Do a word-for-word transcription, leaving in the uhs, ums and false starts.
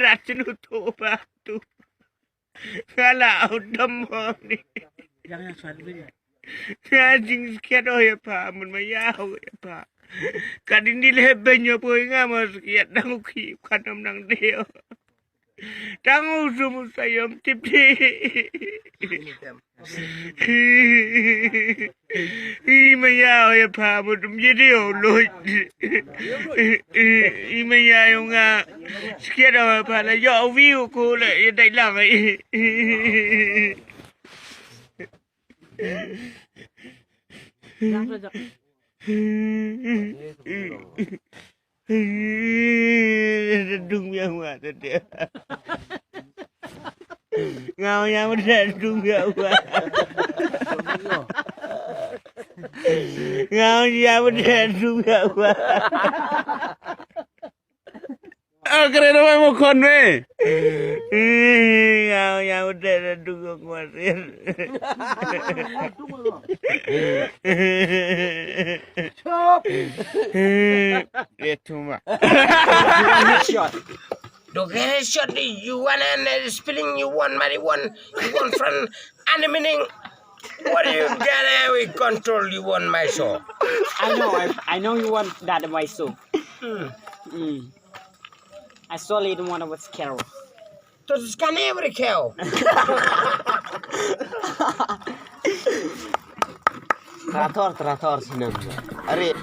Rat chnu to ba tu. Nga la u dam mo ni. Nga jingskhiat o ya pha, mut maya o ya pha. Ka dini le benyo poi nga mo skhiat dang u khi khanam nang deo. Tang u sum u sayom tip di. I maya o ya pha, mut um ye deo lo. I maya o nga skhiat o ya pha la yo wi u ko le ye dai lang i. Dung ya wa te. Ngau ya wa te dung ya wa. Ngau ya wa te dung ya wa. Ah, kare na mo khon me. Ngau ya wa te dung ya wa. Chop. Ye tuma. Shot. Don't get a shot. You want an uh, spilling? You want money? One. You want friend? Any meaning? What do you get? Uh, we control you on my show. I know. I, I know you want that in my show. Mm. I saw it in one of its carol. Terus kan every cow. Trator, trator sinam. Are.